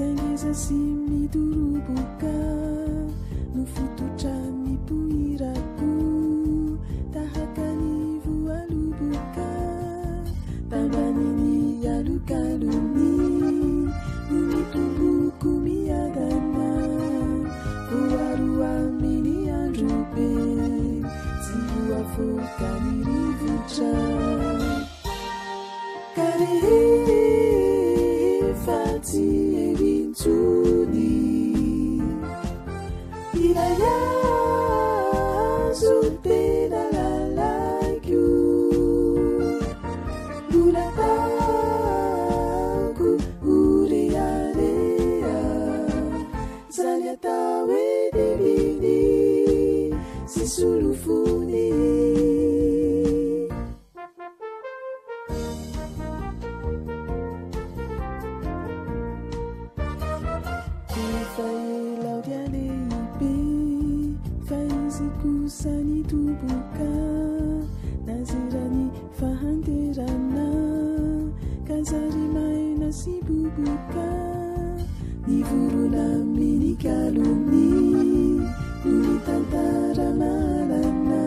Izay ngeza sy midoroboka no fototra nipoirako, tahaka ny voaloboka tambanin'ny alokalony no mitomboko miadana, voaro amin'ny andro be tsy voafoka ny rivotra. Ka rehefa tsy eo intsony ilay hazo tena lalaiko, mbola ataoko ho rehareha zany atao hoe dibiny sy solofony. Efa ela dia lehibe fa izy kosa nidoboka, nazerany fahanterana ka zary maina sy boboka. Ny vorona minikalony no mitantara malana,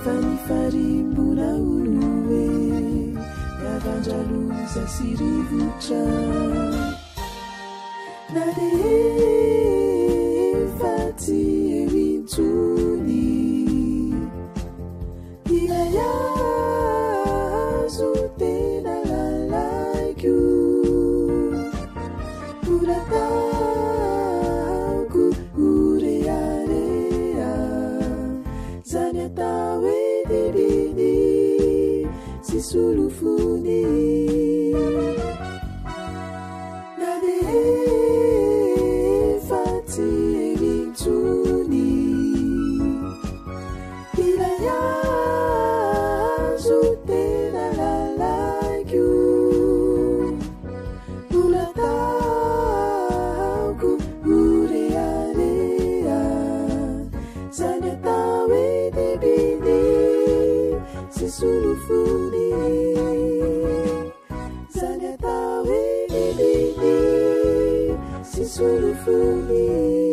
fa ny farimbona hono hoe miavandra-loza sy rivotra. Na dia efa tsy eo intsony ilay hazo tena lalaiko, mbola ataoko ho rehareha zany atao hoe dibiny sy solofony. Na dia efa tsy eo intsony ilay hazo tena lalaiko, mbola ataoko ho rehareha zany atao hoe dibiny sy solofony. Zany atao hoe dibiny sy solofony.